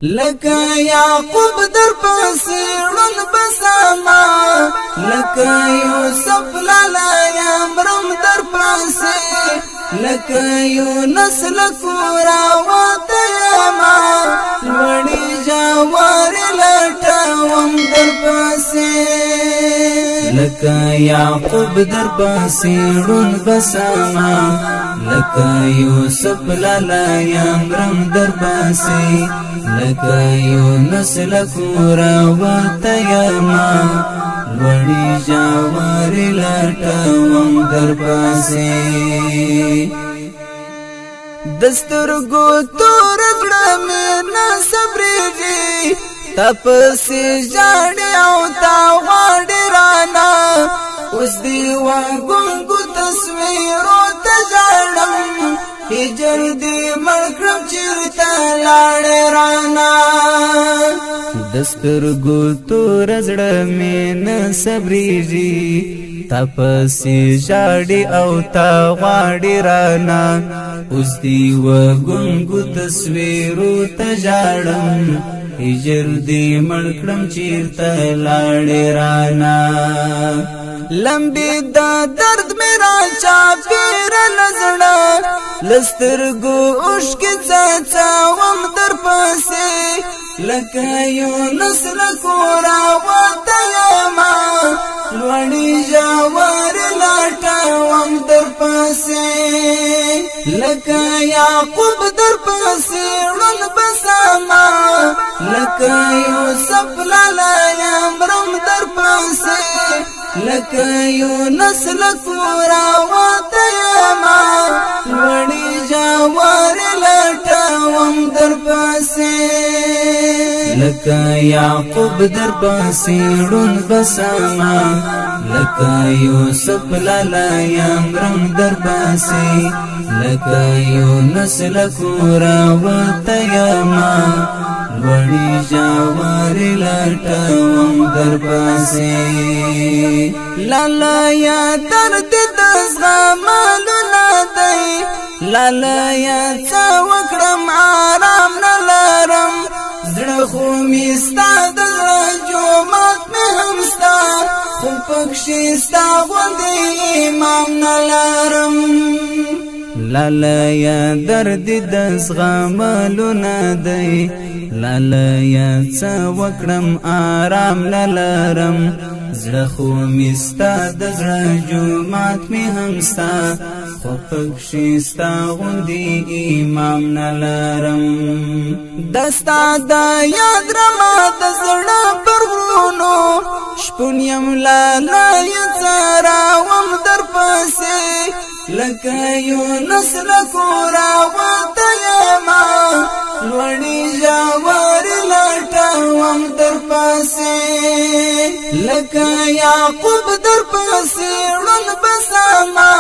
لکه یعقوب در پسې ړوند بسما، لکه یوسف لالا یمرم در پسې، لکه یونس لکورا واته یما، لوړې ژورې لټوم در پسې. لکه یعقوب در پسې ړوند بسما، لکه یوسف لالا یمرم در پسې، لکه یونس لکورا واته یما، لوړې ژورې لټوم در پسې. دسترګو تور زړه مې نه صبرېږي، تا پسې ژاړي او تا غواړي رانه. اوس دې وګونګو تصویرو ته ژاړم، هجر دې مړ کړم چېرته لاړې رانه. دسترګو تور زړه مې نه صبرېږي، تا پسې ژاړي او تا غواړي رانه. اوس دې وګونګو تصویرو ته ژاړم، هجر دې مړ کړم چېرته لاړې رانه. لمبې د درد مې را چاپېره له زړه، له سترګو اوښکې څاڅوم در پسې. لکه یونس له کوره وتی یمه، لوړې ژورې لټوم در پسې. لکه یعقوب در پسې ړوند بسما، لکه یوسف لالا یمرم در پسې، لکه یونس له کوره وتی یمه، لوړې ژورې لټوم در پسې. لکه یعقوب در پسې ړوند بسما، لکه یوسف لالا یمرم در پسې، لکه یونس له کوره وتی یما، لوړې ژورې لټوم در پسې. لالا یا درد د زغملو نه دی، لالا یا څه وکړم آرام نه لرم. زړه خو مې ستا د زړه جومات مې هم ستا، خو پکښې ستا غوندې امام نه لرم. لالا یا درد د زغملو نه دی، لالا یا څه وکړم آرام نه لرم. زړه خو مې ستا د زړه جومات مې هم ستا، خو پکښې ستا غوندې امام نه لرم. د ستا د یاد رمه د زړه پر غرونو، شپون یم لالا یې څراوم در پسې. لکه یونس له کوره وتی یمه، لوړې ژورې لټوم در پسې. لکه یعقوب در پسې ړوند بسما،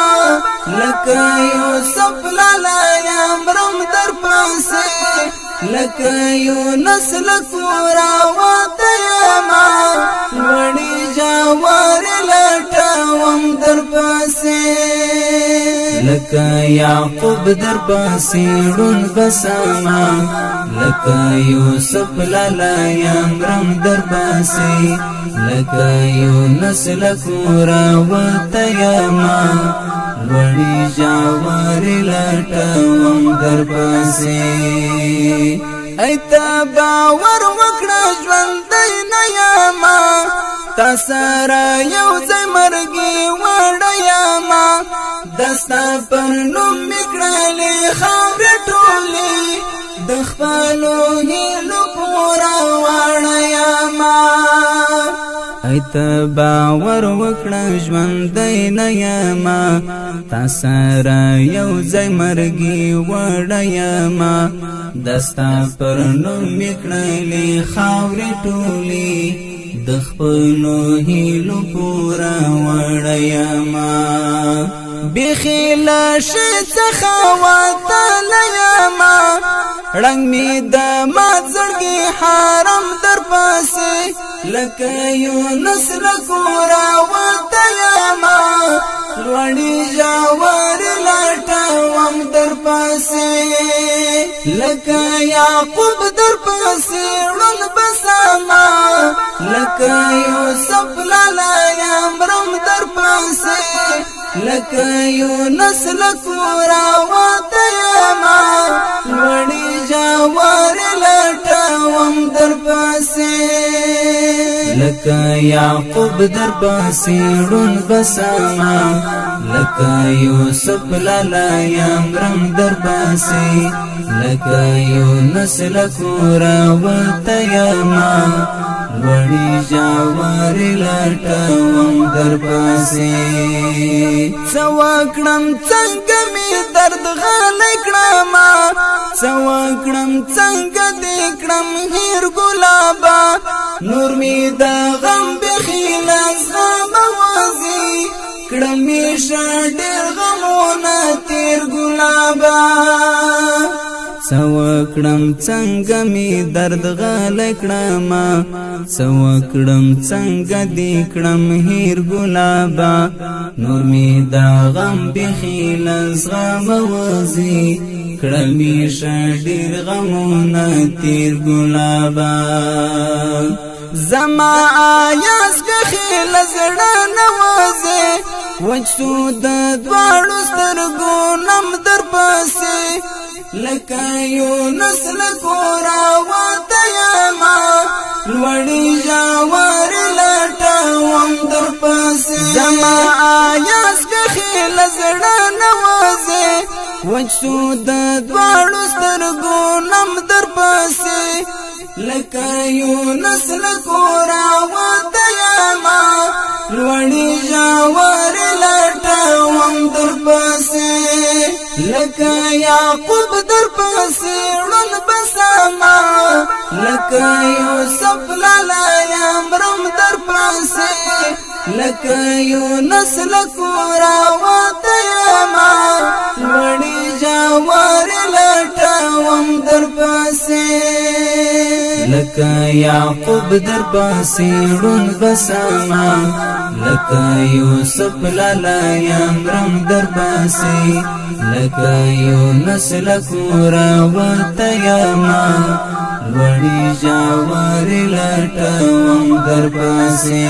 لکه یوسف لالا یمرم در پسې، لکه یونس له کوره وتی یمه، لوړې ژورې لټوم در پسې. لکه یعقوب در پسې ړوند بسما، لکه یوسف لالا یمرم در پسې، لکه یونس له کوره وتی یما، لوړې ژورې لټوم در پسې. ای ته باور وکړه ژوندی نه یمه، تا سره یو ځای مرګي وړی یمه. د ستا پر نوم مې کړلې خاورې ټولې، د خپلو هیلو پوره وړی یمه. ای ته باور وکړه ژوندی نه یمه، تا سره یو ځای مرګي وړی یمه. د ستا پر نوم مې کړلې خاورې ټولې، د خپلو هیلو پوره وړی یمه. بیخي له شي څخه وتلی یمه، ړنګ مې د مات زړګي حرم در پسې، لکه یونس له کوره وتی یمه، لوړې ژورې لټوم در پسې. لکه یعقوب در پسې ړوند به سمه، لکه یوسف لالا یمرم در پسې. لکه یونس له کوره وتی یمه، لوړې ژورې لټوم در پسې. لکه یعقوب در پسې ړوند به سمه، لکه یوسف لالا یمرم در پسې. لکه یونس له کوره وتی یمه، لوړې ژورې لټوم در پسې. څه وکړم څنګه مې درد غلی کړمه، څه وکړم څنګه دې کړم هېر ګلابه، نور مې د غم بېخي له زغمه وځي، کړم مې ښه ډېر غمونه تېر ګلابه. څه وکړم څنګه مې درد غلی کړمه، څه وکړم څنګه دې کړم هېر ګلابه، نور مې د غم بېخي له زغمه وځي، کړل مې ښه ډېر غمونه تېر ګلابه. زما آیاس بېخي له زړه نه وځي، وچ سو د دواړو سترګو نم در پسې، لکه یونس له کوره وتی یمه، لوړې ژورې لټوم در پسې. زما آیاس بېخي له زړه نه وځي، وچ سو د دواړو سترګو نم در پسې، لکه یونس له کوره وتی یمه، لوړې ژورې لټوم در پسې. لکه یعقوب در پسې ړوند به سمه، لکه یوسف لالا یمرم در پسې. لکه یونس له کوره وتی یمه، لوړې ژورې لټوم در پسې. لکه یعقوب در پسې ړوند به سمه، لکه یوسف لالا یمرم در پسې. لکه یونس له کوره وتی یمه، لوړې ژورې لټوم در پسې.